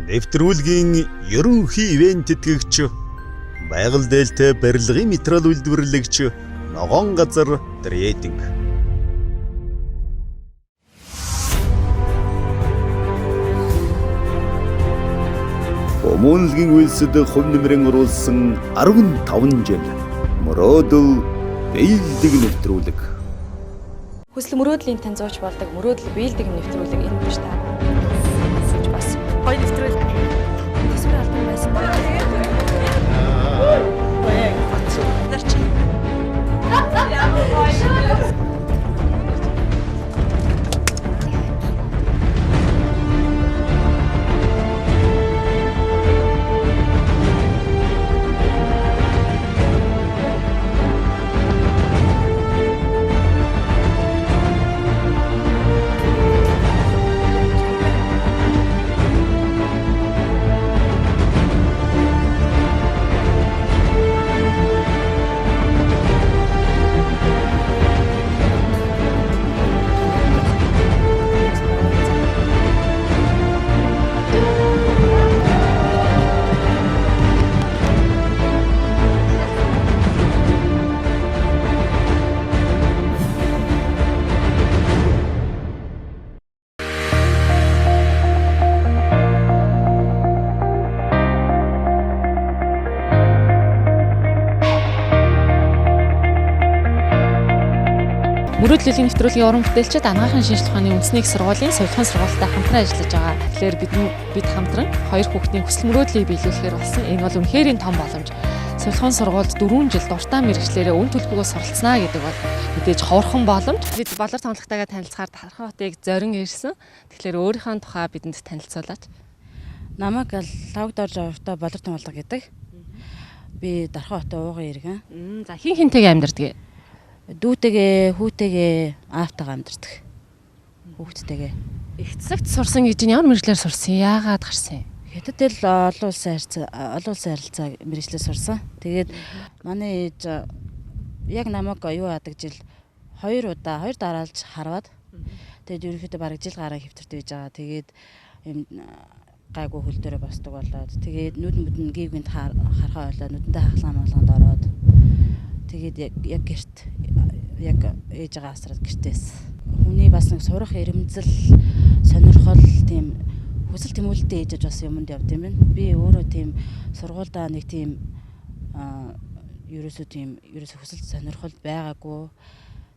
Нэвтрүүлгийн ерөнхий ивент тэтгэгч байгаль дээлтэй барилгын материал үйлдвэрлэгч ногоон газар трейдинг. Хүмүүнлэгийн үйлсэд хувь нэмрэн оруулсан 15 жил мөрөөдөл биелдэг нэвтрүүлэг. Хүсэл мөрөөдлийн таньзууч болдог мөрөөдөл биелдэг нэвтрүүлэг энэ биш та. Бас гоё нэвтрүүлэг. Төсвөр алдан байсан. Мөрөөдлийн нэвтрүүлгийн уран бүтээлчид анагаахын шинжлэх ухааны үндэсний их сургуулийн сувилахын сургуультай хамтран ажиллаж байгаа. Тэгэхээр бид хамтран хоёр хүүхдийн хүсэл мөрөөдлийг биелүүлэхээр болсон. Энэ бол үнэхээр том боломж. Сувилахын сургуульд 4 жил дуртай мэргэжлээрээ үн төлбөргөө суралцсанаа гэдэг бол мэдээж ховорхон боломж. Бид Балар томлогтойгоо танилцахаар Дархан хотыг зорин ирсэн. Тэгэхээр өөрийнхөө тухай бидэнд танилцуулаач. Намайг Лавгдорж овтой Балар томлого гэдэг. Би Дархан хотын ууган иргэн. За хин хинтэйгээ амьдардаг? Дүүтэйгээ, хүүтэйгээ, аавтайгаа амьдардаг. Хүүхдтэйгээ. Их цагт сурсан гэж нь ямар мэргэжлээр сурсан? Яагаад гарсан юм? Хятад хэл олон улсын харилцаа мэргэжлээр сурсан. Тэгээд манай ээж яг намайг юу яадаг жил 2 удаа, 2 дараалж харваад тэгээд ерөнхийдөө бараг жил гараа хэвтэрт байж байгаа. Тэгээд юм гайгүй хөл дээрээ босдог болоод тэгээд нүд мүдэн гівгэнт хархаа ойлоо, нүдэндээ хахлаа молгонд ороод тэгээд яг гэрт яг ээжигээ асраад гэртээс. Хүний бас нэг сурах эрэмзэл, сонирхол тийм хүсэл тэмүүлэлтэй ээжэж бас юмд явд юм байна. Би өөрөө тийм сургуульдаа нэг тийм ерөөсөө тийм ерөөсөө хүсэл сонирхол байгаагүй.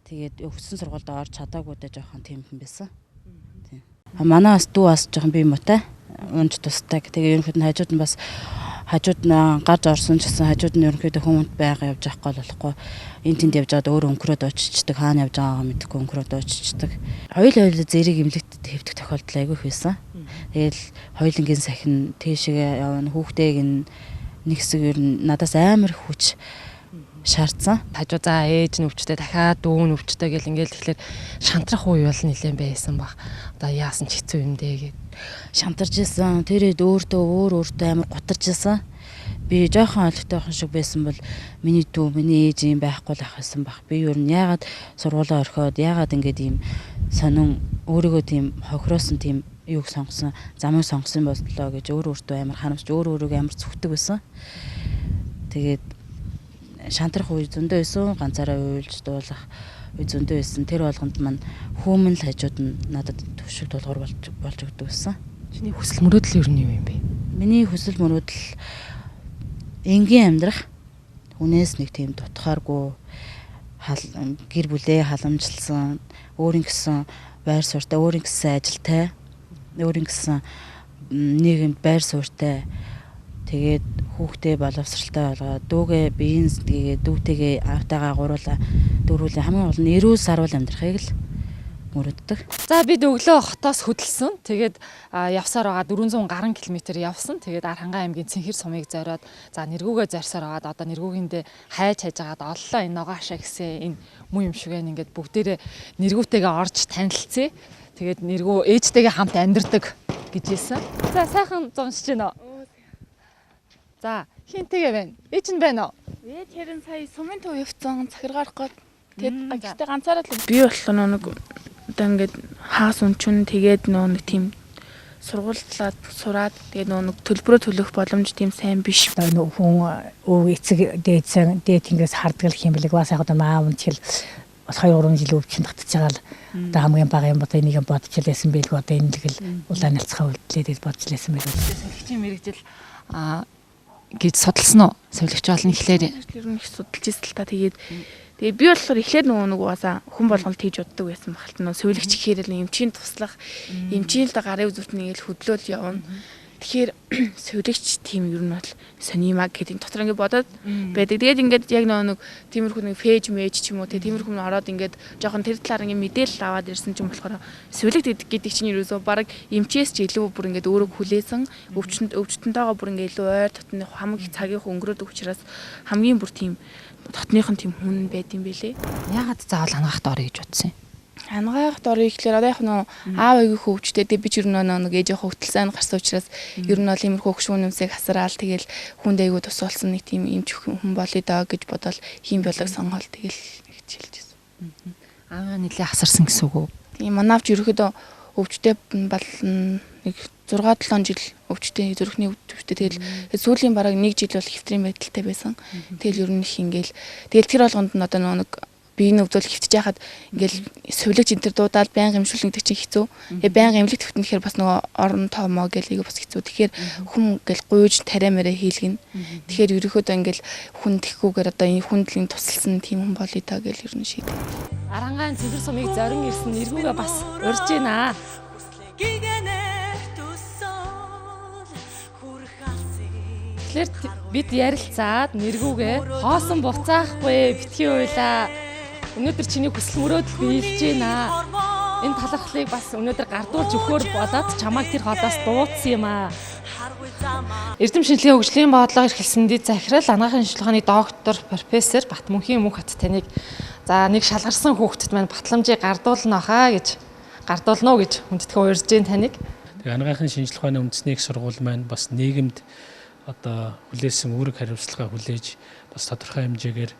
Тэгээд хүссэн сургуульдаа орж чадаагүйдээ жоохон тийм хүн байсан. Тийм. Манай бас дүү бас жоохон бие муутай, унж тусдаг. Тэгээ ерөнхийдөө хажууд нь бас хажууд нь гарч орсон ч гэсэн хажууд нь ерөнхийдөө хүмүүнд байга явж явахгүй болохгүй. Энд тэнд явж байгаад өөр өнгөрөөд очичдаг, хаана явж байгаагаа мэдэхгүй өнгөрөөд очичдаг. Хоёул зэрэг эмнэлэгт хэвдэх тохиолдол айгүй их байсан. Тэгэл хоёулангийн сахин тийшээ явна, хүүхдтэйг нь нэг хэсэг ер нь надаас амар хүч шаардсан. Хажуу за ээж нь өвчтэй, дахиад дүү нь өвчтэй гэл ингээл тэгэхээр шантрах үе бол нэлээд байсан баг. Одоо яасан ч хэцүү юм дээ гэд. Шантарч исэн. Тэр үед өөртөө өөртөө амар гутарч исэн. Би жоохон олигтойхон шиг байсан бол миний дүү, миний ээж юм байхгүй л ах байсан баг. Би ер нь яагаад сургуулаа орхиод, яагаад ингэж ийм сонин өөрийгөө тийм хохироосон тийм юуг сонгосон, замыг сонгосон боллоо гэж өөр өөртөө амар харамсч, өөр өөрийгөө амар зүхдэг байсан. Тэгээд шантрах үе зөндөө байсан, ганцаараа уйлж дуулах үе зөндөө байсан. Тэр болгонд маань хүмүүн л хажууд нь надад төвшиг тулгуур болж өгдөг байсан. Чиний хүсэл мөрөөдөл ер нь юу юм бэ? Миний хүсэл мөрөөдөл энгийн амьдрах, хүнээс нэг тийм дутхааргүй, гэр бүлээ халамжилсан, өөрийн гэсэн байр суурьтай, өөрийн гэсэн ажилтай, өөрийн гэсэн нийгэмд байр суурьтай. Тэгээд хүүхдээ боловсралтай болгоод дүүгээ биеийн сэтгээгээ дүүтэйгээ аавтайгаа гуруулаа дөрвүүлээ хамгийн гол нь эрүүл саруул амьдрахыг л мөрөддөг. За бид өглөө хотоос хөдөлсөн. Тэгээд явсаар байгаа 400 гаруй километр явсан. Тэгээд Архангай аймгийн Цэнхэр сумыг зориод за Нэргүүгээ зорьсоор байгаад одоо Нэргүүгиндээ хайж хайжгаад оллоо энэ ногоо хашаа гэсэн энэ муу юм шиг байна. Ингээд бүгдээрээ Нэргүүтэйгээ орж танилцъя. Тэгээд Нэргүү ээжтэйгээ хамт амьдардаг гэж хэлсэн. За сайхан зуншиж байна уу? За хинтэйгээ байна. Ээж нь байна уу? Ээж харин сая сумын төв явцсан захиргаар гээд тэгэд гэхдээ ганцаараа л би болохоор нэг одоо ингээд хаас үнчин тэгээд нөө нэг тийм сургуульлаад сураад тэгээд нөгөө нэг төлбөрөө төлөх боломж тийм сайн биш. Одоо хүн өв эцэг дээдсэн дээд тэнгээс хардаг л юм бэлэг бас яг одоо аав нь чил 2-3 жил өвчин татж байгаа л одоо хамгийн бага юм одоо энийг бодож л байсан байлгүй одоо энэ л улаан алцгаа үлдлээ гэж бодож л байсан байлгүй. Сувилагчийн мэргэжил гэж судалсан уу? Сувилагч болно гэхлээр ер нь их судалж ирсэн л та. Тэгээд би болохоор эхлээд нөгөө нэг угаасаа хүн болгоно тийж боддог байсан баг л та. Нөгөө сувилагч гэхээр л эмчийн туслах, эмчийн л да гарын үзүүт нэг л хөдлөөл явна. Тэгэхээр сувилагч тийм ер нь бол сонимаг гэдэг дотор ингээд бодоод байдаг. Тэгээд ингээд яг нөгөө нэг тиймэрхүү нэг фэйж мэж ч юм уу тиймэрхүү юм ороод ингээд жоохон тэр талаар ингээд мэдээлэл аваад ирсэн чинь болохоор сувилагч гэдэг чинь ерөөсөө бараг эмчээс ч илүү бүр ингээд өөрөө хүлээсэн өвчтөнтэйгоо бүр ингээд илүү ойр дотны хамгийн их цагийн өнгөрөөдөг учраас хамгийн бүр тийм дотныхон тийм хүн байд юм бэлээ. Яагаад заавал анагаахт орё гэж бодсон юм? Анагаахт орё гэхлээр одоо яг нөө аав аягүй хөвчтэй тэг би ч ер нь нэг ээж явах хөтөлсөн гарсан учраас ер нь бол иймэрхүү хөшүүн юмсыг хасраал тэгэл хүнд аягүй тус болсон нэг тийм эмч хүн болъё доо гэж бодоол хийм болог сонгоол тэгэл хичээлж байсан. Ааваа нэлээ хасарсан гэсэн үг үү? Тийм манаавч ерөөхдөө өвчтэй бол нэг 6-7 жил өвчтэй зүрхний өвчтэй тэгэл сүүлийн бараг 1 жил бол хэвтрийн байдалтай байсан. Тэгэл ер нь их ингээл тэгэл тэр болгонд нь одоо нэг би энэ өвдөл хэвтэж яхад ингээл сувилагч энэ төр дуудаал байнга эмшүүлнэ гэдэг чинь хэцүү. Тэгээ байнга эмнэлэг твтэн гэхээр бас нөгөө орон тоомоо гэл айгүй бас хэцүү. Тэгэхээр хүн ингээл гуйж тариа мэрэ хийлгэнэ. Тэгэхээр ерөнхийдөө ингээл хүн тэхгүүгээр одоо энэ хүндлийн тусалсан тийм хүн болъё даа гэл ер нь шийдэ. Арангаан цэвэр сумыг зорин ирсэн эргүүгээ бас урьж байна. Тэгэхээр бид ярилцаад нэргүүгээ хоосон буцаахгүй битгий уйлаа. Өнөөдөр чиний хүсэл мөрөөдөл биелж байна. Энэ талархлыг бас өнөөдөр гардуулж өгөхөөр болоод чамайг тэр хоолоос дуудсан юм аа. Эрдэм шинжилгээний хөгжлийн бодлого эрхэлсэн дэд захирал анагаахын шинжилгээний доктор профессор Батмөнхийн Мөнхат таныг за нэг шалгарсан хүүхдэд маань батламжийг гардуулна хаа гэж гардуулна уу гэж хүндэтгэн урьж байна таныг. Тэгээ анагаахын шинжилгээ ухааны үндэсний их сургууль маань бас нийгэмд одоо хүлээсэн үүрэг хариуцлагаа хүлээж бас тодорхой хэмжээгээр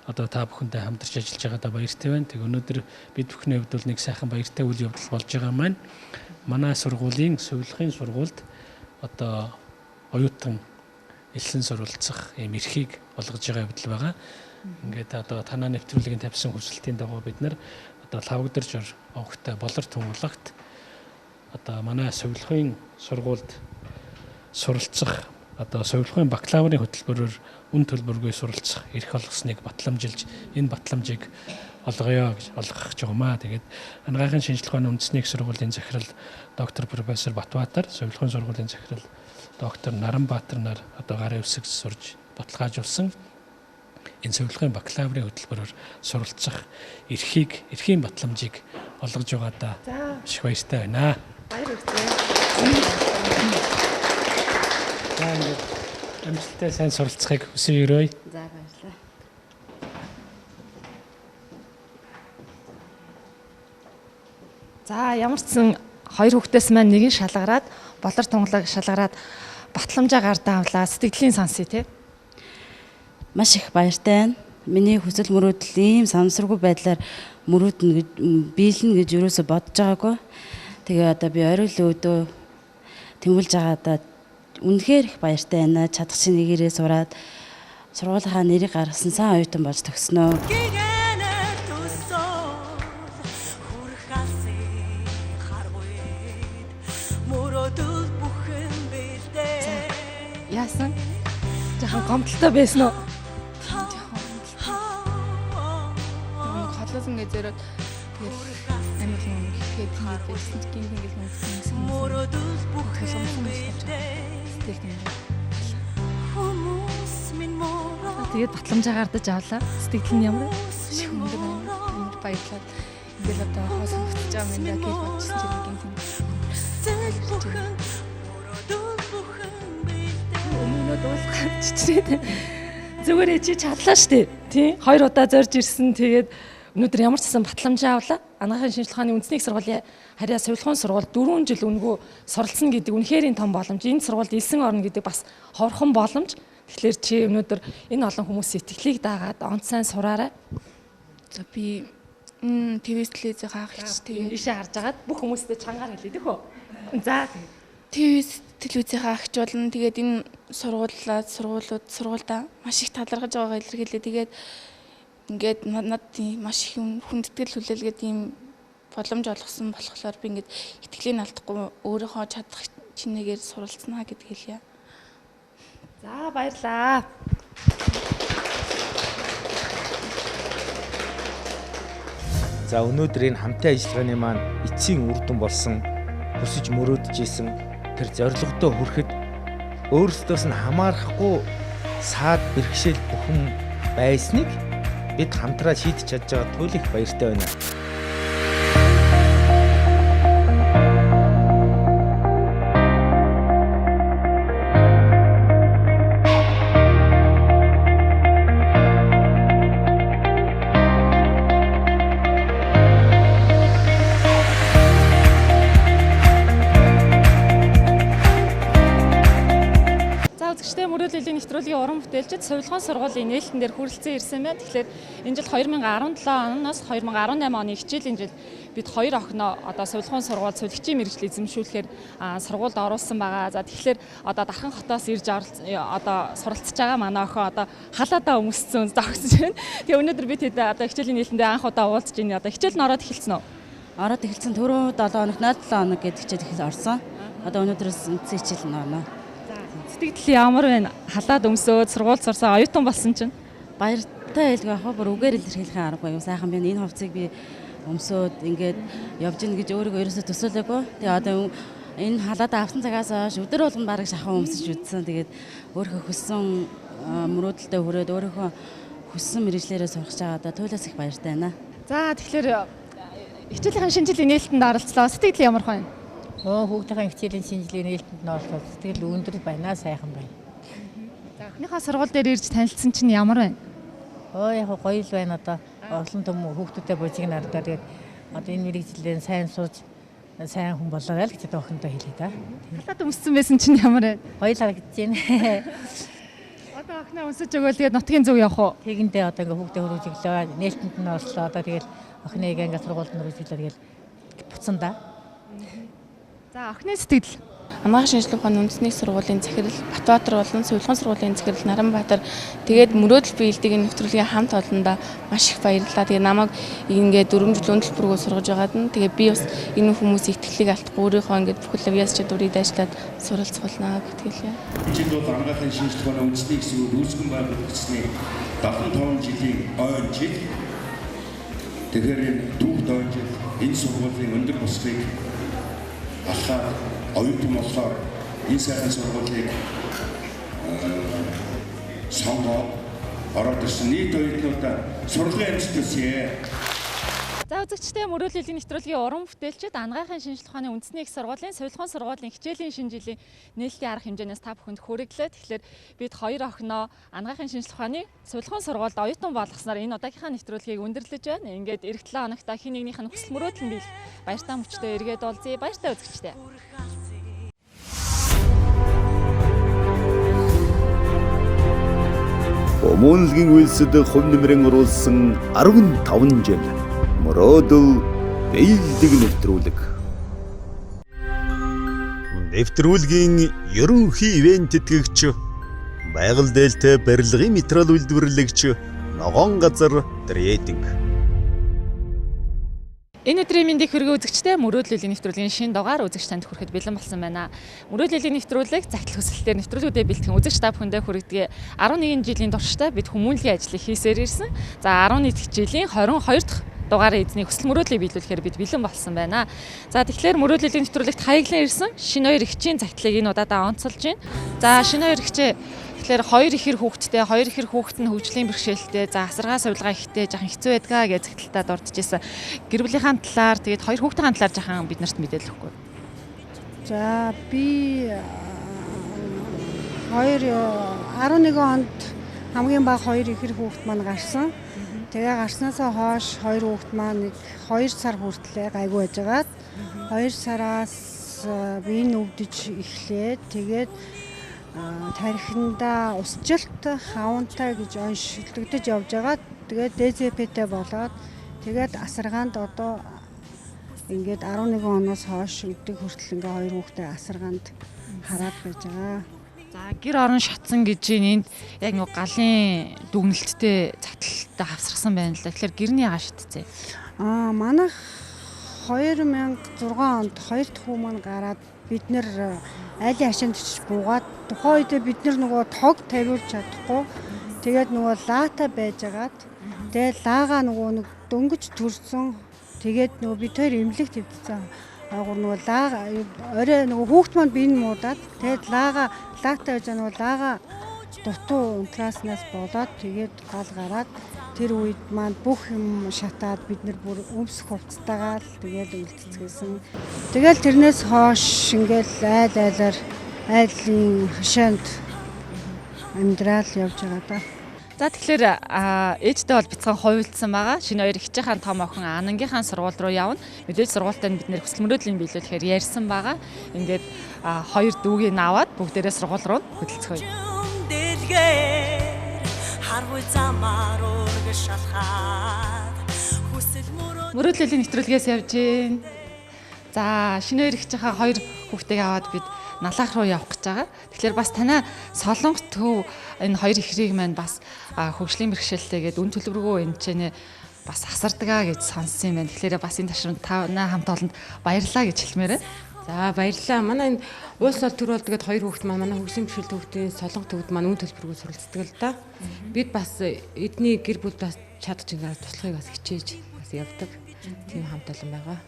одоо та бүхэндээ хамтарч ажиллаж байгаадаа баяртай байна. Тэг өнөөдөр бид бүхний хувьд бол нэг сайхан баяртай үйл явдал болж байгаа маань. Манай сургуулийн сувилахын сургуульд одоо оюутан элсэн сурвалцах ийм эрхийг олгож байгаа явдал байгаа. Ингээд одоо танаа нэвтрүүлгийн тавьсан хүсэлтийн дагуу бид нар одоо лавгдарч овогтой болор тунгалагт одоо манай сувилахын сургуульд суралцах одоо сувилахын бакалаврын хөтөлбөрөөр үн төлбөргүй суралцах эрх олгосныг батламжилж энэ батламжийг олгоё гэж олгох гэж байгаа маа. Тэгээд анагаахын шинжилгээ ухааны үндэсний их сургуулийн захирал доктор профессор Батбаатар, сувилахын сургуулийн захирал доктор Наранбаатар нар одоо гарын үсэг сурж баталгаажуулсан энэ сувилахын бакалаврын хөтөлбөрөөр суралцах эрхийг эрхийн батламжийг олгож байгаадаа их баяртай байна. Баяр хүртээ. За ингээд амжилттай сайн суралцахыг хүсье өрөөе. За баярлалаа. За ямар ч сан хоёр хүүхдээс маань нэг нь шалгараад болор тунгалаг шалгараад батламжаа гардаа авлаа. Сэтгэлийн сонсъё тий. Маш их баяртай байна. Миний хүсэл мөрөөдөл ийм санамсаргүй байдлаар мөрөөднө гэж биелнэ гэж юусоо бодож байгаагүй. Тэгээ одоо би орой л өөдөө тэмүүлж байгаадаа үнэхээр их баяртай байна. Чадах чинь нэгээрээ сураад сургуулийнхаа нэрийг гаргасан сайн оюутан болж төгснөө. Яасан? Жахан гомдолтой байсан уу? Нэг хоолоос ингээд зориод тэгэл амар юм тэгээд ингээд байсан чинь гинт ингээд нүгсэн. Тэгээд батламжаа гардаж авлаа. Сэтгэл нь ямар вэ? Их өндөр амар баярлаад ингээл одоо хоол хөтөж байгаа юм да гэж бодчихсон чинь гинт өмнөө дуулах чичрээд зүгээрээ чи чадлаа штэ тий хоёр удаа зорж ирсэн. Тэгээд өнөөдөр ямар ч гэсэн батламжаа авлаа. Анагаахын шинжилгээ ухааны үндэсний их сургуулийн харьяа сувилахын сургууль 4 жил үнэгүй суралцсан гэдэг үнэхээр том боломж. Энэ сургуульд элсэн орно гэдэг бас ховорхон боломж. Тэгэхээр чи өнөөдөр энэ олон хүмүүсийн итгэлийг дагаад онц сайн сураарай. За би ТВ телевизийг хаах хич тэгээд ийшээ харж агаад бүх хүмүүстэй чангаар хэлээд өгөө. За тэгээд ТВ телевизийнхаа агч болно. Тэгээд энэ сургуульдаа маш их талархаж байгаагаа илэрхийлээ. Тэгээд ингээд надад маш их хүндэтгэл хүлээлгээд ийм боломж олгосон болохоор би ингээд итгэлийг алдахгүй өөрийнхөө чадах чинээгээр суралцнаа гэдгийг хэлье. За баярлалаа. За өнөөдөр энэ хамтын ажиллагааны маань эцсийн үр дүн болсон хүсэж мөрөөдөж исэн тэр зорилгодоо хүрэхэд өөрсдөөс нь хамаарахгүй саад бэрхшээл бүхэн байсныг бид хамтраа шийдэж чадж байгаа туйл их баяртай байна. Нэвтрүүлгийн уран бүтээлчид Сувилгаан сургуулийн нээлтэн дээр хүрэлцэн ирсэн байна. Тэгэхээр энэ жил 2017 оноос 2018 оны хичээлийн жил бид хоёр охиноо одоо Сувилгаан сургууль сувилагчийн мэргэжил эзэмшүүлэхээр сургуульд оруулсан байгаа. За тэгэхээр одоо Дархан хотоос ирж одоо суралцж байгаа манай охин одоо халаадаа өмссөн зогсож байна. Тэгээ өнөөдөр бид хэд одоо хичээлийн нээлтэн дээр анх удаа уулзж байна. Одоо хичээл нь ороод эхэлсэн үү? Ороод эхэлсэн. Түрүү 7 хоног 07 хоног гэдэг хичээл эхэл орсон. Одоо өнөөдрөөс үндсэн хичээл нь орно. Сэтгэл ямар байна? Халаад өмсөөд сургууль сурсан оюутан болсон чинь баяртай байлгүй яах вэ? Бүр үгээр илэрхийлэх аргагүй юм. Сайхан байна. Энэ хувцсыг би өмсөөд ингээд явж гин гэж өөрийгөө ерөөсөө төсөөлөөгүй. Тэгээ одоо энэ халаадаа авсан цагаас хойш өдөр болгон бараг шахан өмсөж үзсэн. Тэгээд өөрийнхөө хүссэн мөрөөдөлтөд хүрээд өөрийнхөө хүссэн мэргэжлээрээ сурах гэж байгаадаа туйлаас их баяртай байна. За тэгэхээр хичээлийн шинэ жилийн нээлтэнд оролцлоо. Сэтгэл ямар байна? Хүүхдийн хичээлийн шинэ жилийн нээлтэнд нь оролцоод сэтгэл өндөр байна, сайхан байна. За охиныхоо сургууль дээр ирж танилцсан чинь ямар байна? Яг гоё л байна одоо. Олон том хүүхдүүдтэй бужиг нардаа тэгээд одоо энэ мэргэжлээ сайн сурж сайн хүн болоорой л гэж одоо охиндоо хэлье да. Халаад өмссөн байсан чинь ямар байна? Гоё л харагдаж байна. Одоо охиноо өмсөж өгөөл тэгээд нутгийн зөв явах уу? Тэгэндээ одоо ингээ хүүхдээ хөрвж өглөө, нээлтэнд нь орлоо. Одоо тэгэл охиныг ингээ сургуульд нь хөрвж өглөө тэгэл буцсан да. За охины сэтгэл. Анагаах шинжлэх ухааны үндэсний сургуулийн захирал Батбаатар болон Сувилгаан сургуулийн захирал Наранбаатар тэгээд мөрөөдөл биелдэг энэ нэвтрүүлгийн хамт олондоо маш их баярлалаа. Тэгээд намайг ингээд 4 жил өндөрлөлт сургаж байгаад нь тэгээд би бас энэ хүмүүсийн итгэлийг алдахгүй өөрийнхөө ингээд бүхэл авьяас чадварыг дайшлаад суралцах болно гэдгийг хэлье. Энэ жил бол анагаахын шинжлэх ухааны үндэсний их сургууль үүсгэн байгуулагдсаны 75 жилийн ойн жил. Тэгэхээр энэ түүхт ойн жил энэ сургуулийн өндөр бусдыг алхаад оюутан болохоор энэ сайхан сургуулийг сонгоод ороод ирсэн нийт оюутнуудаа сургуулийн амжилт хүсье. За үзэгчдээ мөрөөдлийн нэвтрүүлгийн уран бүтээлчид Анагаахын шинжлэх ухааны үндэсний их сургуулийн Сувилгаан сургуулийн хичээлийн шинэ жилийн нээлтийн арга хэмжээнээс та бүхэнд хүргэлээ. Тэгэхээр бид хоёр охиноо Анагаахын шинжлэх ухааны Сувилгаан сургуульд оюутан болгосноор энэ удаагийнхаа нэвтрүүлгийг өндөрлөж байна. Ингээд эх 7 хоногт хин нэгнийх нь хүсэл мөрөөдөл нь биелэх баяртай мөчтэй эргээд уулзъя. Баяртай үзэгчдээ. Хүмүүнлэгийн үйлсэд хувь нэмрэн оруулсан 15 жил. Мөрөөдөл биелдэг нэвтрүүлэг. Нэвтрүүлгийн ерөнхий ивээн тэтгэгч байгаль дээлтэй барилгын материал үйлдвэрлэгч Ногоон газар трейдинг. Энэ өдрийн мэндийг хүргэе үзэгчдээ мөрөөдлийн нэвтрүүлгийн шинэ дугаар үзэгч танд хүрэхэд бэлэн болсон байна. Мөрөөдлийн нэвтрүүлэг загтал хүсэлтээр нэвтрүүлгүүдээ бэлтгэн үзэгч та бүхэндээ хүргэдэг. 11 жилийн туршдаа бид хүмүүнлэгийн ажлыг хийсээр ирсэн. За 11 дахь жилийн 22 дахь дугаарыг эзний хүсэл мөрөөдлийг биелүүлэхээр бид бэлэн болсон байна. За тэгэхээр мөрөөдлийн нэвтрүүлэгт хаяглан ирсэн шинэ хоёр эгчийн загтлыг энэ удаадаа онцолж байна. За шинэ хоёр эгчээ тэгэхээр хоёр ихэр хүүхэдтэй, хоёр ихэр хүүхэд нь хөгжлийн бэрхшээлтэй, за асаргаа сувилгаа ихтэй жаахан хэцүү байдгаа гэж загталтаа дурдж ирсэн. Гэр бүлийнхаа талаар тэгээд хоёр хүүхдийн талаар жаахан бид нарт мэдээлэл өгөхгүй. За би 11 онд хамгийн бага хоёр ихэр хүүхэд маань гарсан. Тэгээ гарснаасаа хойш хоёр хүүхэд маань нэг 2 сар хүртлээ гайгүй байжгаад 2 сараас би нүвдэж эхлээд тэгээд тархиндаа усжилт хавантай гэж оншилдогдож явж байгаа. Тэгээд ДЗП-тэй болоод тэгээд асаргаанд одоо Ингээд 11 оноос хойш өдөг хүртэл ингээ хоёр хүүхдээ асаргаанд хараад байж байгаа. За гэр орон шатсан гэж энд яг нэг галын дүгнэлттэй цаталтай хавсарсан байна л да. Тэгэхээр гэрний яга шатцээ. Манайх 2006 онд хоёр дахь хүү маань гараад бид нэр айлын хашаанд очиж буугаад тухайн үедээ бид нар нөгөө тог тавиулж чадахгүй. Тэгээд нөгөө лаата байжгаад тэгээд лаага нөгөө нэг дөнгөж төрсөн. Тэгээд нөгөө бид хоёр эмнэлэг твдсэн. Агуур нөгөө лаага орой нөгөө хүүхд маань биенд муудаад тэгээд лаага лаатай байж нөгөө лаага дутуу унтрааснаас болоод тэгээд гал гараад тэр үед маань бүх юм шатаад бид нар бүр өмсөх хувцастайгаа л тэгээд үлдцгээсэн. Тэгэл тэрнээс хойш ингээл айл айлаар айлын хашаанд амьдрал явж байгаа да. За тэгэхээр ээжтэй бол бяцхан хувилдсан байгаа. Шинэ хоёр эгчийнхаа том охин Анангийнхаа сургууль руу явна. Мэдээж сургуультай бид нэр хүсэл мөрөөдлийн биелүүлэхээр ярьсан байгаа. Ингээд хоёр дүүгийг аваад бүгдээрээ сургууль руу хөдөлцгөөе. Мөрөөдлийн нэвтрүүлгээс явж гин. За шинэ хоёр эгчийнхаа хоёр хүүхдийг аваад бид Налаах руу явах гэж байгаа. Тэгэхээр бас танай Солонгос төв энэ хоёр ихрийг маань бас хөгжлийн бэрхшээлтэйгээд үн төлбөргүй энэ ч нэ бас асардгаа гэж сонссон юм байна. Тэгэхээр бас энэ ташрамд танай хамт олонд баярлалаа гэж хэлмээр байна. За баярлалаа. Манай энэ уулс ол төр болдгоод хоёр хүүхд маань манай хөгжлийн бэрхшээлтэй хүүхдийн Солонгос төвд маань үн төлбөргүй суралцдаг л да. Бид бас эдний гэр бүл бас чадчих ингээд туслахыг бас хичээж бас явдаг. Тийм хамт олон байгаа.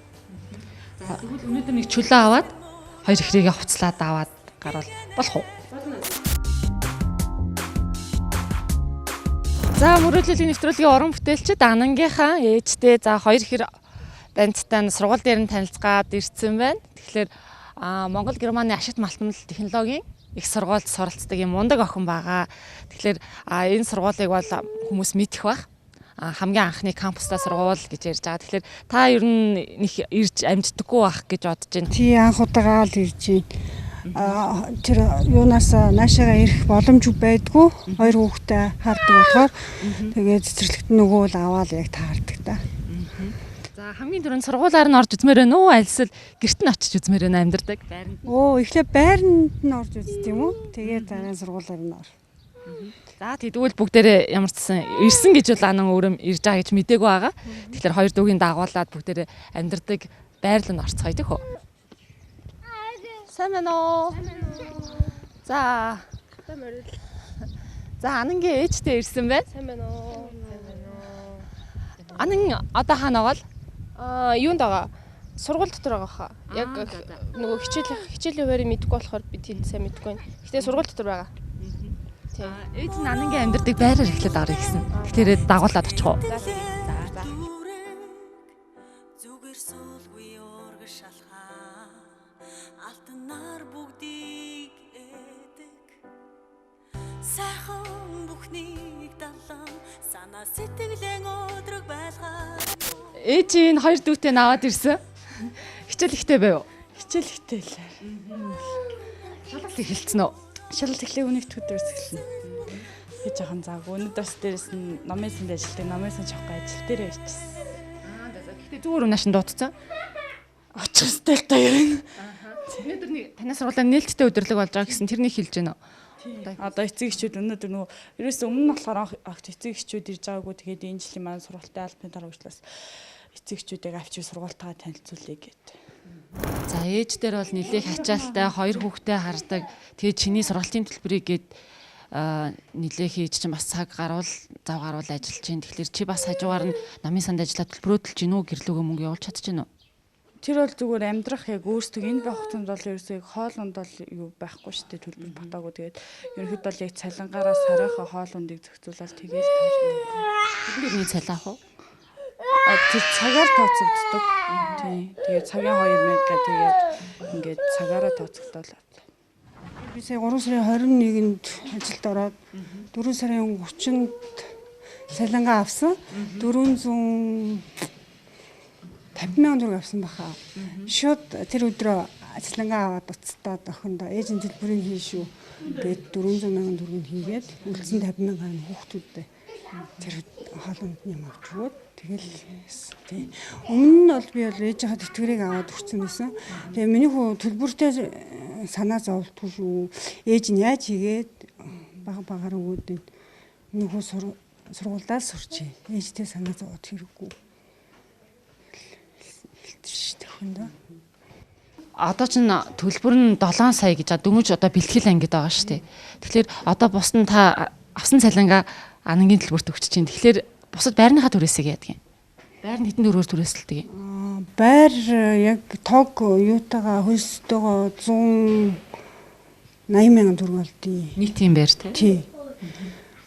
За тэгвэл өнөөдөр нэг чөлөө аваад хоёр ихрийгээ хувцлаад аваад гарвал болох уу? За мөрөөдлийн нэвтрүүлгийн уран бүтээлчид Анангийнхаа ээжтэй за хоёр ихэр бандтай сургууль дээр нь танилцгаад ирсэн байна. Тэгэхээр Монгол Германы ашигт малтмал технологийн их сургуульд суралцдаг юм мундаг охин байгаа. Тэгэхээр энэ сургуулийг бол хүмүүс мэдэх бах. Хамгийн анхны кампустай сургууль гэж ярьж байгаа. Тэгэхээр та ер нь нэг ирж амждаггүй байх гэж бодож байна. Тий, анх удаага л ирж байна. Тэр юунаас наашаага ирэх боломж байдгүй. Хоёр хүүхдээ хардаг болохоор тэгээд цэцэрлэгт нөгөө л аваад яг таардаг та. За хамгийн түрүүнд сургуулаар нь орж үзмээр байна уу? Альсвал гэрт нь очиж үзмээр байна амьдардаг байранд. Эхлээ байранд нь орж үздэг юм уу? Тэгээд дараа нь сургуулаар нь ор. За тэгвэл бүгдээрээ ямар ч гэсэн ирсэн гэж бол анан өөрөө ирж байгаа гэж мдээгүй байгаа. Тэгэхээр хоёр дүүгийн дагуулад бүгдээрээ амьдардаг байрлал нь орцгоё тэх үү. Сайн байна уу? За. За анангийн ээжтэй ирсэн байна. Сайн байна уу? Сайн байна уу? Анан одоо хаана байгаа л? Юунд байгаа? Сургууль дотор байгаа хаа. Яг нөгөө хичээлийн хуваарийг мэдэхгүй болохоор би тийм сайн мэдэхгүй байна. Гэтэ сургууль дотор байгаа. Ээж нь анангийн амьдардаг байраар эхлээд орё гэсэн. Тэгэхээр дагуулад очих уу? За. За. Зүгээр суулгүй ургаш алхаа. Алтанаар бүгдийг эдэг. Сайхан бүхнийг далан санаа сэтгэлэн өдрөг байлгаа. Ээж энэ хоёр дүүтэй наваад ирсэн. Хичээл ихтэй байв уу? Хичээл ихтэй л. Шалгалт эхэлсэн үү? Шалгалт эхлэх өнөөх өдрөөс эхэлнэ. Би жоохон заагүй. Өнөөдөр бас дээрэс нь номын санд ажилтдаг. Номын сан авахгүй ажил дээрээ ирчихсэн. Гэхдээ зүгээр үнаш нь дуудсан. Очих ёстой л та ер нь. Өнөөдөр нэг танай сургуулиар нээлттэй өдөрлөг болж байгаа гэсэн тэрнийг хэлж байна уу? Одоо эцэг эхчүүд өнөөдөр нөгөө ерөөсөө өмнө нь болохоор огт эцэг эхчүүд ирж байгаагүй. Тэгээд энэ жилийн маань сургуультай албаны дараа уучлаас эцэг эхчүүдийг авчиж сургуультайгаа танилцуулъя гэд. За ээж дээр бол нэлээх ачаалтай хоёр хүүхдээ хардаг. Тэгээ чиний сургалтын төлбөрийг гээд нэлээх ээж чинь бас цаг гаруул зав гаруул ажиллаж чинь. Тэгэхээр чи бас хажуугаар нь номын санд ажиллаад төлбөрөөдөлж гин үү гэрлүүгээ мөнгө явуулж чадж гин үү? Тэр бол зүгээр амьдрах яг өөрсдөө энэ байх хугацаанд бол ерөөсөө яг хоол унд бол юу байхгүй шүү дээ, төлбөр батаагүй. Тэгээд ерөнхийдөө бол яг цалингаараа сарынхаа хоол ундыг зохицуулаад тэгээл таарна. Тэрний цалин авах уу? Тэр цагаар тооцогддог. Тийм. Тэгээд цагийн 2000 гэ тэгээд ингээд цагаараа тооцогдоол. Би сая 3 сарын 21-нд ажилд ороод 4 сарын 30-нд цалингаа авсан. 450 мянган төгрөг авсан баха. Шууд тэр өдрөө цалингаа аваад уцтаад охиндоо ээж нь төлбөрийг хийн шүү гээд 400 мянган төгрөг хийгээд үлдсэн 50 мянган хүүхдүүдтэй Тэр хоол ундны юм авч өгөөд тэгэл тий. Өмнө нь бол би бол ээжийнхээ тэтгэврийг аваад өгсөн байсан. Тэгээ миний хүү төлбөртэй санаа зовлтгүй шүү. Ээж нь яаж хийгээд бага багаар өгөөд миний хүү сургуульдаа сурчээ. Ээжтэй санаа зовоод хэрэггүй. Хэлсэн шүү дээ. Одоо ч төлбөр нь 7 сая гэж дөнгөж одоо бэлтгэл ангид байгаа шүү дээ. Тэгэхээр одоо бус нь та авсан цалингаа анангийн төлбөрт өгч чинь. Тэгэхээр бусад байрныхаа түрээсийг яадаг юм? Байр нь хэдэн төгрөгөөр түрээсэлдэг юм? Байр яг тог юутайгаа хөлстэйгоо 180 мянган төгрөг болдیں۔ Нийт юм байр тий.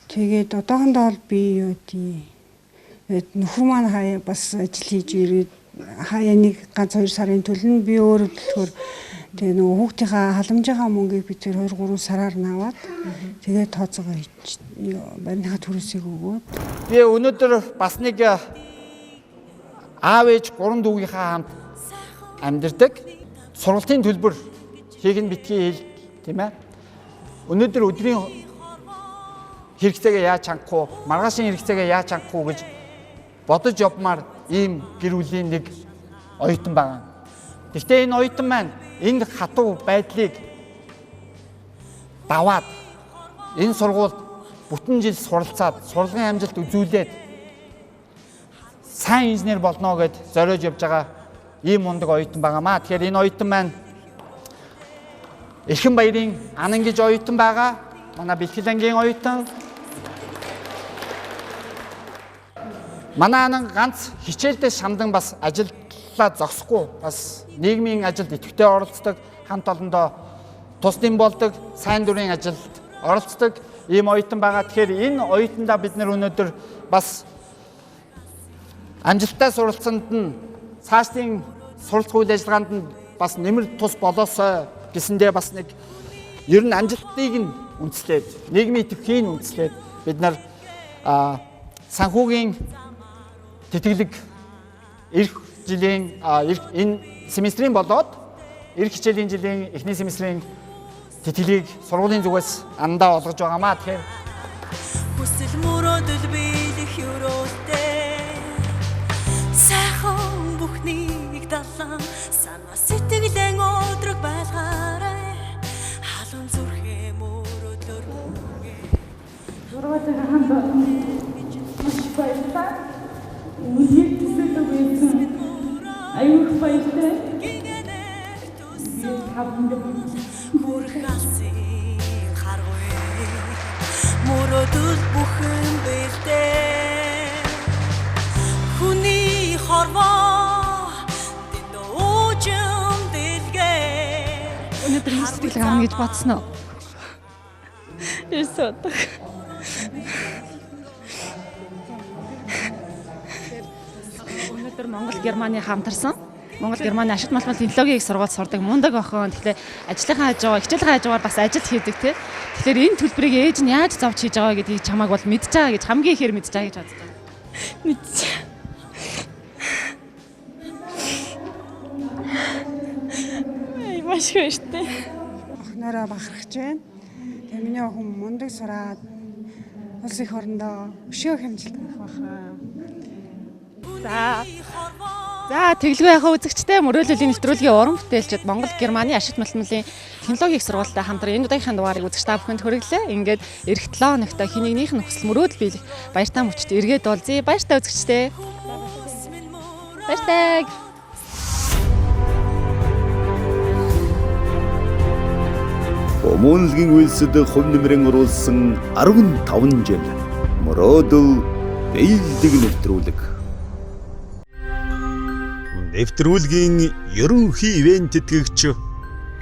Тэгээд одоохондоо бол би юу гэдэг нөхөр маань хаяа бас ажил хийж ирээд хаяа нэг ганц 2 сарын төлнө, би өөрөө төлөхөөр тэгээ нөгөө хүүхдийнхаа халамжийнхаа мөнгийг би тэр 2 3 сараар нь аваад тэгээ тооцоогоо хийж барийнхаа түрээсийг өгөөд. Би өнөөдөр бас нэг аав ээж 3 дүүгийнхаа хамт амьдардаг. Сургалтын төлбөр хийх нь битгий хэл тийм ээ. Өнөөдөр өдрийн хэрэгцээгээ яаж хангах уу, маргаашийн хэрэгцээгээ яаж хангах уу гэж бодож явмаар ийм гэр бүлийн нэг оюутан байгаа. Гэхдээ энэ оюутан маань энэ хатуу байдлыг даваад энэ сургуульд бүтэн жил суралцаад, сурлагын амжилт үзүүлээд сайн инженер болно гэд зориод явж байгаа ийм мундаг оюутан байгаамаа. Тэгэхээр энэ оюутан маань Эрхэн баярын Анан гэж оюутан байгаа. Манай бэлтгэл ангийн оюутан. Манай Анан ганц хичээлдээ шамдан бас ажиллаа зогсохгүй, бас нийгмийн ажилд идэвхтэй оролцдог, хамт олондоо тус дэм болдог, сайн дурын ажилд оролцдог ийм оюутан байгаа. Тэгэхээр энэ оюутандаа бид нар өнөөдөр бас амжилттай суралцсанд нь цаашдын суралцах үйл ажиллагаанд нь бас нэмэр тус болоосой гэсэндээ бас нэг ер нь амжилтыг нь үндэслээд, нийгмийн идэвхийг нь үндэслээд бид нар санхүүгийн тэтгэлэг эх жилийн энэ семестрийн болоод эх хичээлийн жилийн эхний семестрийн тэтгэлгийг сургуулийн зүгээс андаа олгож байгаамаа. Тэгэхээр хүсэл мөрөөдөл биелэх өрөөлтэй сайхан бүхнийг далан санаа сэтгэлэн өдрөг байлгаарай халуун зүрхээ мөрөөдлөөр бүргээ. Сургуулийн хамт маш баярлалаа. Үнэхээр төсөөлөг байсан. Аюух баяртай. Хүрх алсын харгүй мөрөөдөл бүхэн бэлдээ. Хүний хорвоо тэнд уужим дэлгээ. Өнөөдөр энэ сэтгэл авна гэж бодсон уу? Ерөөсөө боддог. Өнөөдөр Монгол Германы хамтарсан. Монгол Германы ашигт малмал технологийн их сургуульд сурдаг мундаг охин. Тэгэхээр ажлынхаа хажуугаар, хичээлийн хажуугаар бас ажил хийдэг тий. Тэгэхээр энэ төлбөрийг ээж нь яаж зовж хийж байгаа гэдгийг чамааг бол мэдж байгаа гэж хамгийн ихээр мэдж байгаа гэж боддог. Мэдж. Ай маш их баяртай. Охиноороо бахархаж байна. Тэгээ миний охин мундаг сураад улс их орондоо өшөө хэмжилт авах байхаа. За тэглгүй яхаа үзэгчтэй мөрөөлөлийн нэвтрүүлгийн уран бүтээлчид Монгол Германы ашигт малмлын технологийн их сургуультай хамтран энэ удаагийнхаа дугаарыг үзэгч та бүхэнд хүргэлээ. Ингээд эх 7 хоногт хин нэгнийх нь хүсэл мөрөөдөл биелэх баяртай мөчд эргээд уулзъя. Баяртай үзэгчтэй. Баяртай. Хүмүүнлэгийн үйлсэд хувь нэмрэн оруулсан 15 жил мөрөөдөл биелдэг нэвтрүүлэг. Нэвтрүүлгийн ерөнхий ивент тэтгэгч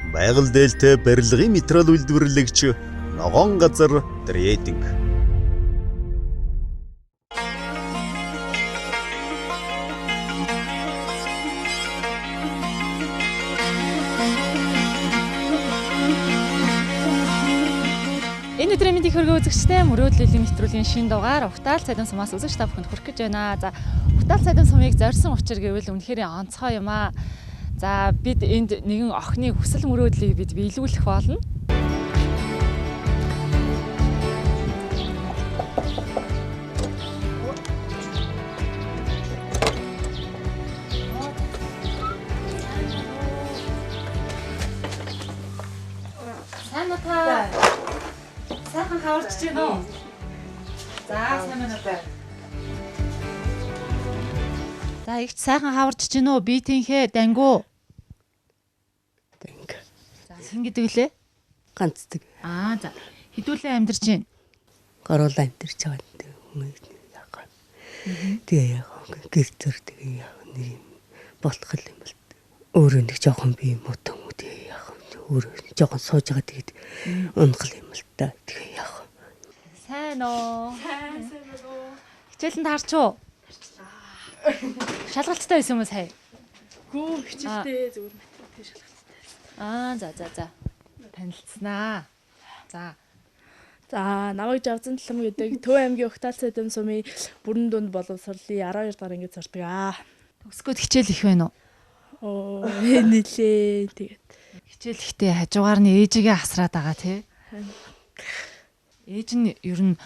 байгаль дээлтэй барилгын материал үйлдвэрлэгч ногоон газар трейдинг. Энэ өдрийн мэндийг хүргэе үзэгчдээ мөрөөдлийн нэвтрүүлгийн шинэ дугаар Угтаал цайдам сумаас үзэгч та бүхэнд хүрэх гэж байна. За Угтаал цайдам сумыг зорьсон учир гэвэл үнэхээр онцгой юм аа. За бид энд нэгэн охины хүсэл мөрөөдлийг бид биелүүлэх болно. Сайн уу та? Сайхан хаварч байна уу? За, сайн байна уу та? За, ихч сайхан хаварч байна уу? Би тэнхээ дангуу. Данг. За, хэн гэдэг лээ? Ганцдаг. Аа, за. Хэдүүлээ амьдарч байна? Гурлаа амьдарч байгаа юм. Тэгээ яг гэр зөр тэгээ яг нэг юм болох юм бол өөрөө нэг жоохон би мутан үү тэгээ яг өөрөө жоохон сууж байгаа тэгээд унахал юм л та тэгээ яг. Сайн уу? Сайн сайн байна уу? Хичээлэнд харч уу? Шалгалттай байсан юм уу сая? Гүү хичээлтэй зүгээр математик шалгалттай. Аа за за за. Танилцсанаа. За. За намайг Жавзан Талам гэдэг Төв аймгийн Угтаал цайдам сумын бүрэн дунд боловсролын 12 дахь ангид сурдаг аа. Төгсгөөд хичээл их байна уу? Оо нилээ тэгээд. Хичээл ихтэй хажуугаар нь ээжигээ асраад байгаа тий. Ээж нь ер нь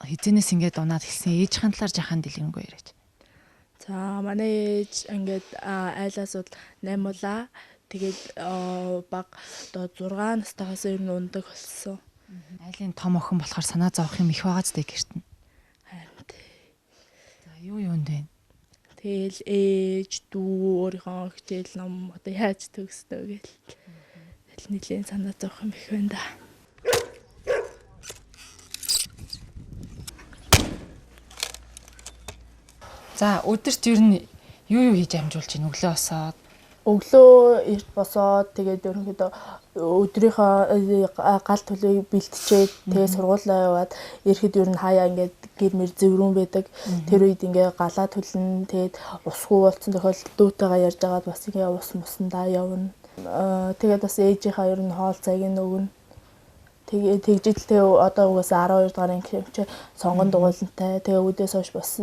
хизэнээс ингээд унаад хэлсэн ээжийн талаар жахан дэлгэрэнгүй яриач. За манай ээж ингээд айлаас бол 8 улаа. Тэгээд баг одоо 6 настайгаас ер нь ундаг болсон. Айлын том охин болохоор санаа зовох юм их байгаа ч гэрт нь. Харин тий. За юу юунд вэ? Тэгэл ээж дүү өөрийнхөө хичээл ном одоо яаж төгсдөө гэл. Тэгэл нэлийн санаа зовох юм их байна да. За өдөрт ер нь юу юу хийж амжуулж байна өглөө босоод? Өглөө эрт босоод тэгээд ерөнхийдөө өдрийнхөө гал төлөйг бэлтжээд тэгээд сургуулаа яваад ирэхэд ер нь хаяа ингээд гэр мэр зэврүүн байдаг. Тэр үед ингээ галаа төлнө. Тэгээд усгүй болцсон тохиолдолд дүүтэйгээ ярьж агаад бас ингээ ус мусандаа явна. Тэгээд бас ээжийнхаа ер нь хоол цайг нь өгнө. Тэгээ тэгжил тэгээ одоо угаасаа 12 дугаар анги юм чи сонгон дугуйлантай. Тэгээ үүдээс хойш бас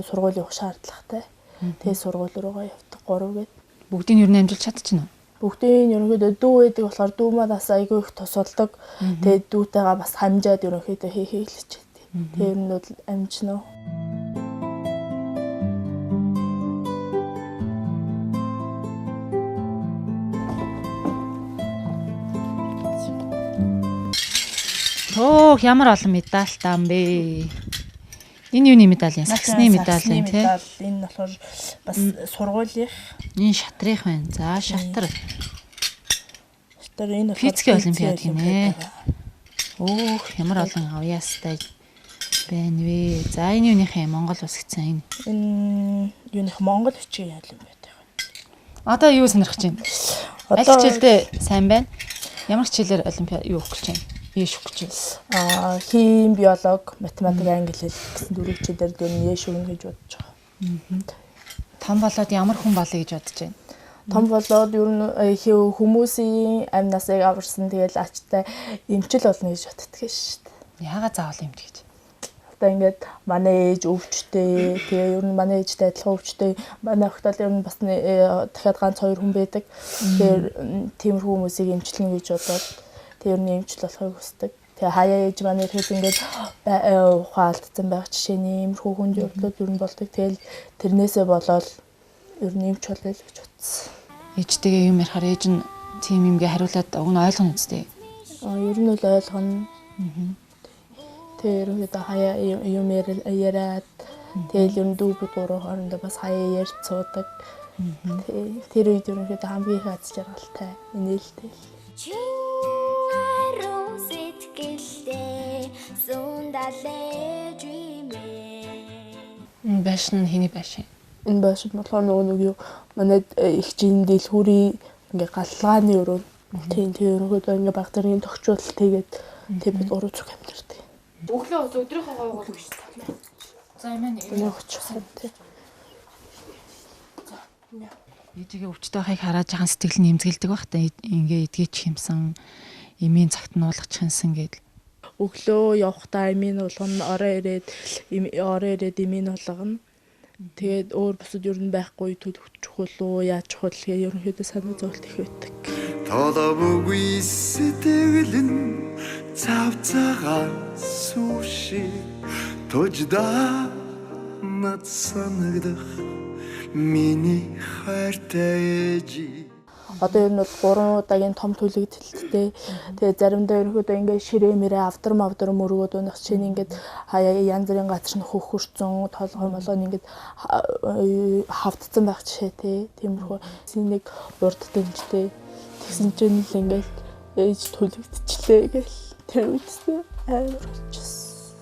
сургууль явах шаардлагатай. Тэгээ сургууль руугаа явдаг 3 гээд. Бүгдийг ер нь амжуулж чадчихна уу? Бүгдийг ерөнхийдөө дүү байдаг болохоор дүү маань бас айгүй их тусалдаг. Тэгээд дүүтэйгээ бас хамжаад ерөнхийдөө хий хийлж. Тэгээ ер нь бол амжина уу. Төөх ямар олон медальтай юм бэ? Энэ юуны медаль юм? Саксны медаль юм тий. Энэ болохоор бас сургуулийнх. Энэ шатрынх байна. За шатар. Шатар энэ болохоор физикийн олимпиад гинэ. Өөх ямар олон авьяастай байна вэ? За энэ юуных юм? Монгол улс гэсэн энэ. Энэ юуных Монгол бичгийн олимпиад юм. Одоо юу сонирхож байна? Аль хичээлдээ сайн байна? Ямар хичээлээр олимпиад юу өгөх гэж байна? Яш өгч байна. Хим, биолог, математик, англи хэл гэсэн дөрвөн хичээлээр ер нь яш өгнө гэж бодож байгаа. Том болоод ямар хүн болъё гэж бодож байна? Том болоод ер нь хүмүүсийн амь насыг аварсан тэгэл ачтай эмчил болно гэж боддөг шүү дээ. Яагаад заавал эмч гэж? Одоо ингээд манай ээж өвчтэй, тэгээ ер нь манай ээжтэй адилхан өвчтэй, манай охтол ер нь бас дахиад ганц хоёр хүн байдаг. Тэгэхээр тиймэрхүү хүмүүсийг эмчлэнэ гэж бодоод тэг ер нь эмчил болохыг хүсдэг. Тэгээ хаяа ээж маань ирэхэд ингээд ухаан алдсан байх жишээ нь иймэрхүү хүнд явдлууд ер нь болдог. Тэгэл тэрнээсээ болоод ер нь эмч болъё л гэж бодсон. Ээжтэйгээ юм ярихаар ээж нь тийм юмгээ хариулаад уг нь ойлгоно үстэй. Ер нь л ойлгоно. Тэгээ ерөнхийдөө хаяа юм яриад тэгэл ер нь дүү бид гурав хоорондоо бас хаяа ярьж суудаг. Тэр үед ерөнхийдөө хамгийн их аз жаргалтай, инээлтэй. Энэ байшин нь хэний байшин? Энэ байшин болохоор нөгөө нэг юу манай эгчийн дэлгүүрийн ингээ галгааны өрөө. Тийм тийм ерөнхийдөө ингээ баг зэргийн тохиолдол тэгээд тэг бид гурав зүг амьдардаг. Өглөө бас өдрийнхөө гойгол биш таа. За юм ээ. Өнөө очихсан тий. За. Ээжигээ өвчтөй байхыг хараад жахан сэтгэл нь эмзэгэлдэг байх та ингээ эдгээч хэмсэн эмийн цагт нуулгач хэнсэн гэдэл. Өглөө явахдаа эмийн уулгана, орой ирээд эмийн уулгана. Тэгээд өөр бусад ер нь байхгүй төлөвчих болов яаж чухал гээ ерөнхийдөө санаа зовлт их байдаг. Толомгүй сэтгэл нь цав цагаан суши тожда над санагдах миний хайртай ээжи. Одоо ер нь бол 3 удаагийн том түлэгдэлттэй. Тэгээ заримдаа ерөнхийдөө ингээд ширээ мэрээ авдар мавдар мөргөөд унах чинь ингээд хаяа янз бүрийн газар нь хөхөрцөн толгой молгоо ингээд хавтцсан байх жишээ тий. Тиймэрхүү нэг урд дэмжтэй. Тэгсэн чинь л ингээд ээж түлэгдчихлээ гэл тэр үедээ амар болчихсон.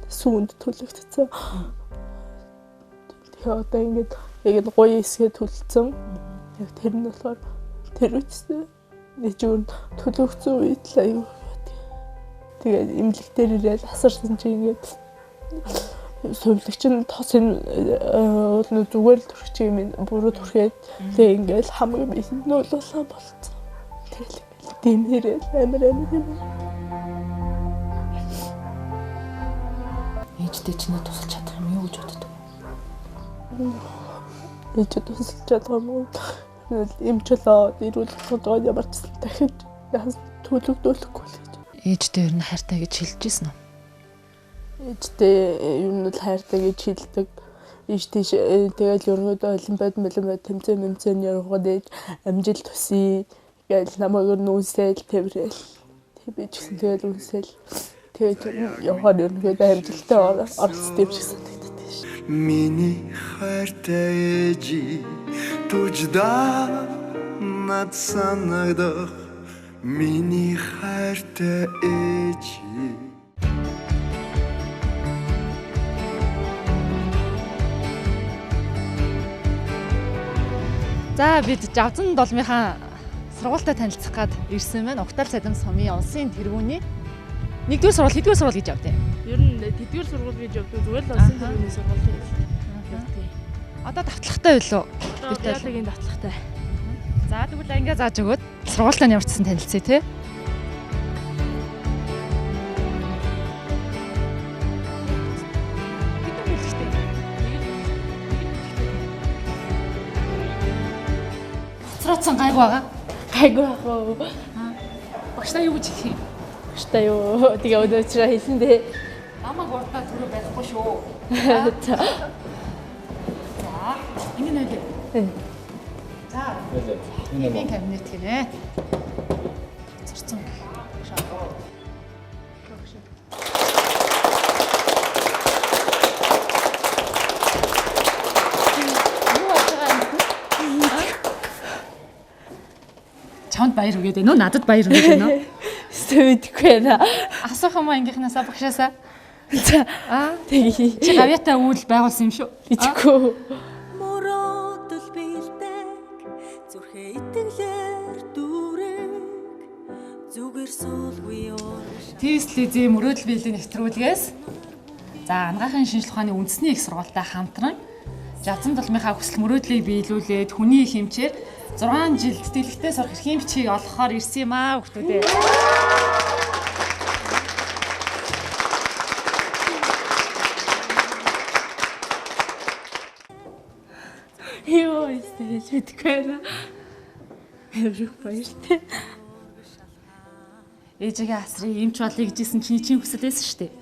Сүүнд түлэгдсэн. Тэгээ одоо ингээд яг л гоё эсгээ түлцсэн. Яг тэр нь болохоор тэр үедээ нэг юм төлөгцөн үед л аюу. Тэгээд имлэг дээр ирээл асарсан чинь ингээд сувилагч нь тос энэ уул нь зүгээр л төрчих юм буруу төрхөөд тэгээ ингээд хамгийн нөлөөлсөн болцсон. Тэгэл ингээд дэмэрэл амар амар юм. Ээжтэй чиний тусалж чадах юм юу гэж боддог? Ээжээ тусалж чадах юм уу? Эмчлээ эрүүл толгой ямар ч дахиж төлөгдүүлэхгүй л гэж. Ээжтэй ер нь хайртай гэж хэлж ирсэн үү? Ээжтэй ер нь л хайртай гэж хэлдэг. Ээж тийш тэгэл ерөнхийдөө олимпиад тэмцээн мэмцээн явахад ээж амжилт хүсье гэж намайг ер нь үнсээл тэрэл. Тэг би ч гэсэн тэгэл үнсээл. Тэгээд явахаар ерөнхийдөө амжилттай оролцсон юм шиг санагддаг ш. Миний хайртай ээжи түжда над санагдах миний хайртай ээжи. За бид Жавзан долмынхаа сургуультай танилцах гад ирсэн байна. Угтаал цадам сумын улсын тэргүүний нэгдүгээр сургууль, хэддүгээр сургууль гэж явдیں۔ Ер нь тэдгээр сургууль гэж явдаг. Зүгээр л улсын тэргүүний сургууль гэж явдаг. Одоо давтлагатай байлуу? Биологийн давтлагатай. За тэгвэл ангаа зааж өгөөд сургуультай ямар ч гэсэн танилцъя те. Хоцроцсон гайгүй байгаа. Гайгүй ах уу. Багштай юу гэж хэлэх юм? Багштай юу? Тэгээ өнөөдөр хэлсэн дээ. Намайг урдаа түрүү барихгүй шүү. За. За, ингэ нөлөө. За. Энэ кабинет гинэ. Цорцсон. Юу болж байгаа юм бэ? Чамд баяр хүргээд байна уу? Надад баяр хүргээд байна уу? Өстө мэдэхгүй байна. Асуух юм уу ангийнхнаасаа багшаасаа? За. Аа, тэгье. Чи гавьяатай үйл байгуулсан юм шүү. Мэдэхгүй. Мөрөөдөл бэлдэг зүрхээ итгэлээр дүүрэг зүгээр суулгүй урагш. Тийслизийн мөрөөдөл биелийн нэвтрүүлгээс за анагаахын шинжлэх ухааны үндэсний их сургуультай хамтран Жавзан долмынхаа хүсэл мөрөөдлийг биелүүлээд хүний их хэмжээр 6 жил тэтгэлэгтэй сурах эрхийн бичгийг олгохоор ирсэн юм аа хүүхдүүдээ. Юу өстө гэж мэдэхгүй байна. Амар их баяртай. Ээжигээ асрыг эмч болъё гэж исэн чиний чин хүсэл байсан шүү дээ.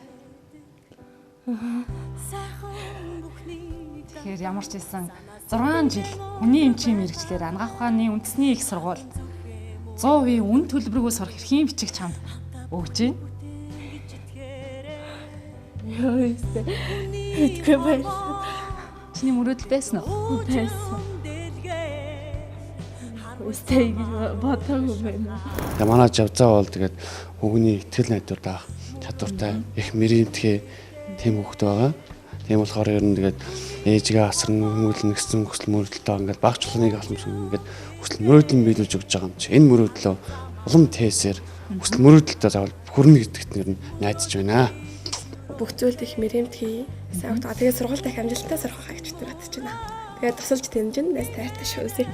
Тэгэхээр ямар ч байсан 6 жил хүний эмчийн мэргэжлээр анагаах ухааны үндэсний их сургуульд 100% үн төлбөргүй сурах эрхийн бичиг чамд өгч байна. Юу өстө мэдэхгүй баярлалаа. Чиний мөрөөдөл байсан уу? Байсан. Өстө гэж бодоогүй байна. Тэгээ манай Жавзаа бол тэгээд хүүгний итгэл найдвар даах чадвартай их мэрэмтгий тийм хүүхэд байгаа. Тийм болохоор ер нь тэгээд ээжигээ асран хүмүүлнэ гэсэн хүсэл мөрөөдөлтөө ингээд багч чулууныг халамж ингээд хүсэл мөрөөдөл нь биелүүлж өгч байгаа юм чи. Энэ мөрөөдлөө улам тээсээр хүсэл мөрөөдөлтөө заавал хүрнэ гэдэгт нь ер нь найдаж байна. Бүх зүйлд их мэрэмтгий. Сайн хүүхэд. Тэгээд сургуульд их амжилттай сурах байхаа гэж бодож байна. Тэгээд тусалж дэмжин найз тайртай шүү. За.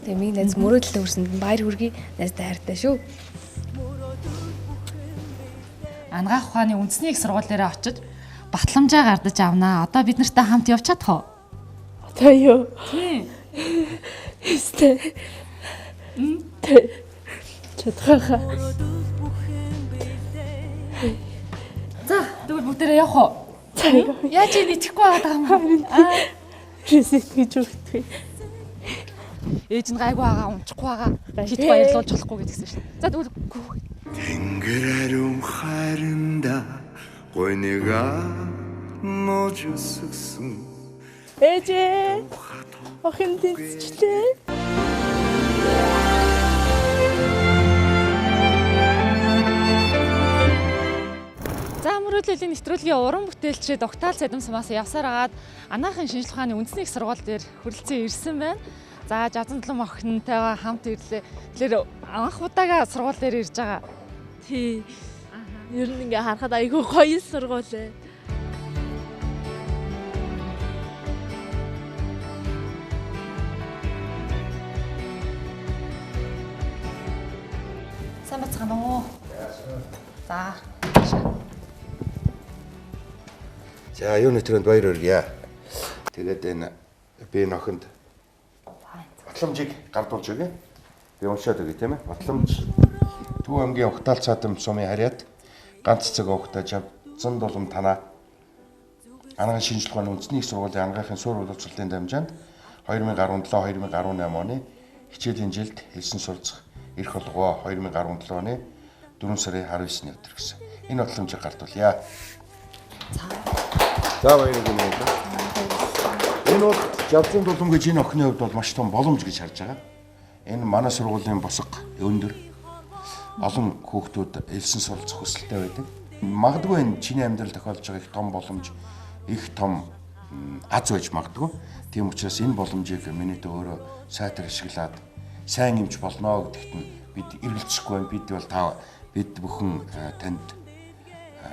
Тэгээ миний найз мөрөөдөлтөд хүрсэнд баяр хүргэе. Найзтай хайртай шүү. Анагаах ухааны үндэсний их сургууль дээр очиж батламжаа гардаж авнаа. Одоо бид нартай хамт явж чадах уу? Одоо юу? Тийм. Өстө. Чадхаа. За, тэгвэл бүгдээрээ явах уу? За. Яаж ийм итгэхгүй байгаа юм бэ? Ресет гэж өгдөг. Ээж нь гайгүй байгаа, унчихгүй байгаа. Хит баярлуулж болохгүй гэдгсэн шин. За тэгвэл Тэнгэр ариун хайранда гойныга нууж өсгсөн. Ээжээ. Охин тэнцчлээ. За мөрөөдлийн нэвтрүүлгийн уран бүтээлчид Угтаал цадим сумаас явсаар агаад Анаахын шинжлэх ухааны үндэсний их сургууль дээр хүрэлцэн ирсэн байна. За Жазандлан охинтойгоо хамт ирлээ. Тэгэхээр анх удаага сургууль дээр ирж байгаа. Тий. Ер нь ингээ харахад айгүй гоё сургууль ээ. Сайн бацгаана уу? За. За юуны төрөнд баяр хүргье. Тэгээд энэ би нөхөнд батламжийг гардуулж өгье. Би уншаад өгье тийм ээ. Батламж Төв аймгийн Угтаал цаадам сумын харьяат ганц цэг угтаа Жавзан дулам танаа Анагаан шинжлэх ухааны үндэсний их сургуулийн анагаахын суурь боловсролын дамжаанд 2017-2018 оны хичээлийн жилд элсэн суралцах эрх олгоо 2017 оны 4 сарын 19-ны өдөр гэсэн. Энэ батламжийг гардуулъя. За баяр хүргэе. Энэ бол Жавзан дулам гэж энэ охины хувьд бол маш том боломж гэж харж байгаа. Энэ манай сургуулийн босго өндөр олон хүүхдүүд элсэн суралцах хүсэлтэй байдаг. Магадгүй энэ чиний амьдрал тохиолдож байгаа их том боломж, их том аз байж магадгүй. Тийм учраас энэ боломжийг миний дэ өөрөө сайтар ашиглаад сайн эмч болно гэдэгт нь бид эргэлзэхгүй байна. Бид бол та бид бүхэн танд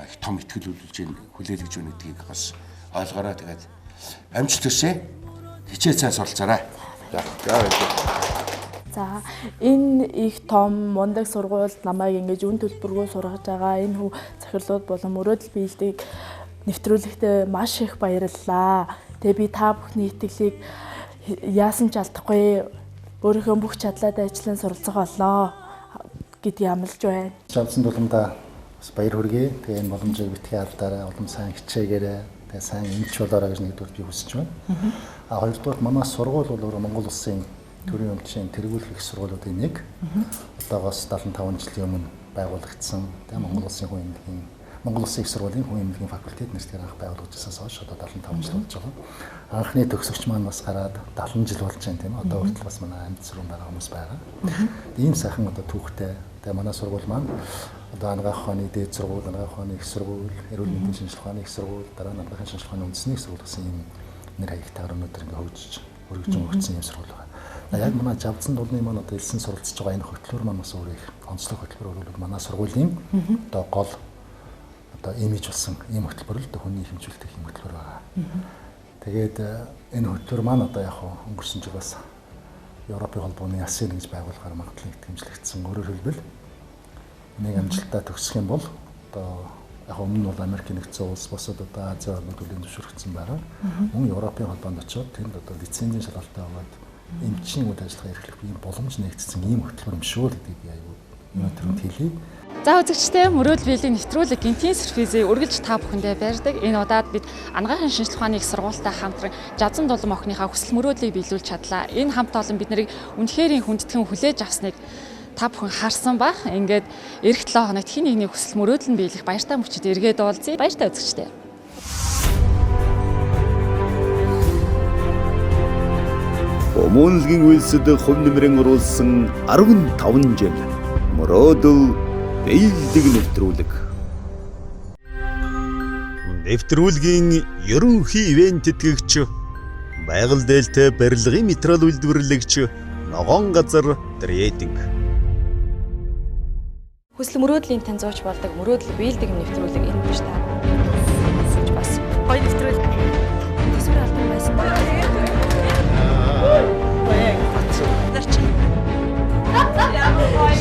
их том итгэл үлдүүлж хүлээлгэж байна гэдгийг бас ойлгоорой. Тэгээд амжилт хүсье. Хичээл сайн суралцаарай. За За энэ их том мундаг сургуульд намайг ингэж үн төлбөргүй сургаж байгаа энэ хүү захирлууд болон мөрөөдөл биелдэг нэвтрүүлэгтээ маш их баярлалаа. Тэгээ би та бүхний итгэлийг яасан ч алдахгүй өөрийнхөө бүх чадлаа дайчлан суралцах болноо гэдгийг амлаж байна. Жавзан дуламдаа бас баяр хүргэе. Тэгээ энэ боломжийг битгий алдаарай, улам сайн хичээгээрэй. Тэгээ сайн эмч болоорой гэж нэгдүгээр би хүсэж байна. А хоёрдугаар манай сургууль бол өөрөө Монгол улсын төрийн өмчийн тэргуулах их сургуулиудын нэг. Одоогоос 75 жилийн өмнө байгуулагдсан. Тэгээ Монгол улсын хүн эмнэлгийн Монгол улсын их сургуулийн хүн эмнэлгийн факультет нэртэйгээр анх байгуулагдсанаас хойш одоо 75 жил болж байгаа. Анхны төгсөгч маань бас гараад 70 жил болж байна тийм ээ. Одоо хүртэл бас манай амьд сүрэн байгаа хүмүүс байгаа. Ийм сайхан одоо түүхтэй. Тэгээ манай сургууль маань одоо анагаах ухааны дээд сургууль, анагаах ухааны их сургууль, эрүүл мэндийн шинжилгээ ухааны их сургууль, дараа нь анагаахын шинжилгээ ухааны үндэсний их сургууль гэсэн ийм нэр хаягтайгаар өнөөдөр ингээ хөгжиж, өргөжин өгсөн ийм сургууль байгаа. Яг манай Жавзан дулны маань одоо элсэн суралцж байгаа энэ хөтөлбөр маань бас өөр их онцлог хөтөлбөр өөрөөр манай сургуулийн одоо гол одоо имиж болсон ийм хөтөлбөр л хүний хэмжүүлдэг ийм хөтөлбөр байгаа. Тэгээд энэ хөтөлбөр маань одоо яг өнгөрсөн жил бас Европын холбооны АСЕАН гэж байгууллагаар магадлан итгэмжлэгдсэн. Өөрөөр хэлбэл нэг амжилттай төгсөх юм бол одоо яг өмнө нь бол Америкийн нэгдсэн улс бусад одоо Азийн орнууд бүлээн зөвшөөрөгдсөн байгаа. Мөн Европын холбоонд очиод тэнд одоо лицензийн шалгалтаа аваад эмчийн үйл ажиллагаа эрхлэх ийм боломж нэгдсэн ийм хөтөлбөр юм шүү гэдгийг би аюу өнөөдөр хэлье. За үзэгчдээ мөрөөдөл биелийн нэвтрүүлэг гинтийн сервизийг үргэлж та бүхэндээ барьдаг. Энэ удаад бид анагаахын шинжлэх ухааны их сургуультай хамтран Жазан дулам охиныхаа хүсэл мөрөөдлийг биелүүлж чадлаа. Энэ хамт олон бид нарыг үнэхэрийн хүндэтгэн хүлээж авсныг та бүхэн харсан байх. Ингээд эх 7 хоногт хин нэгний хүсэл мөрөөдөл нь биелэх баяртай мөчид эргээд уулзъя. Баяртай үзэгчдээ. Хүмүүнлэгийн үйлсэд хувь нэмрэн оруулсан 15 жил мөрөөдөл биелдэг нэвтрүүлэг. Нэвтрүүлгийн ерөнхий ивент тэтгэгч байгаль дээлтэй барилгын материал үйлдвэрлэгч ногоон газар трейдинг. Хүсэл мөрөөдлийн таньзууч болдог мөрөөдөл биелдэг нэвтрүүлэг энэ биш та. Бас гоё нэвтрүүлэг. Төсвөр алдан байсан ба. Нар чинь. Ямар гоё.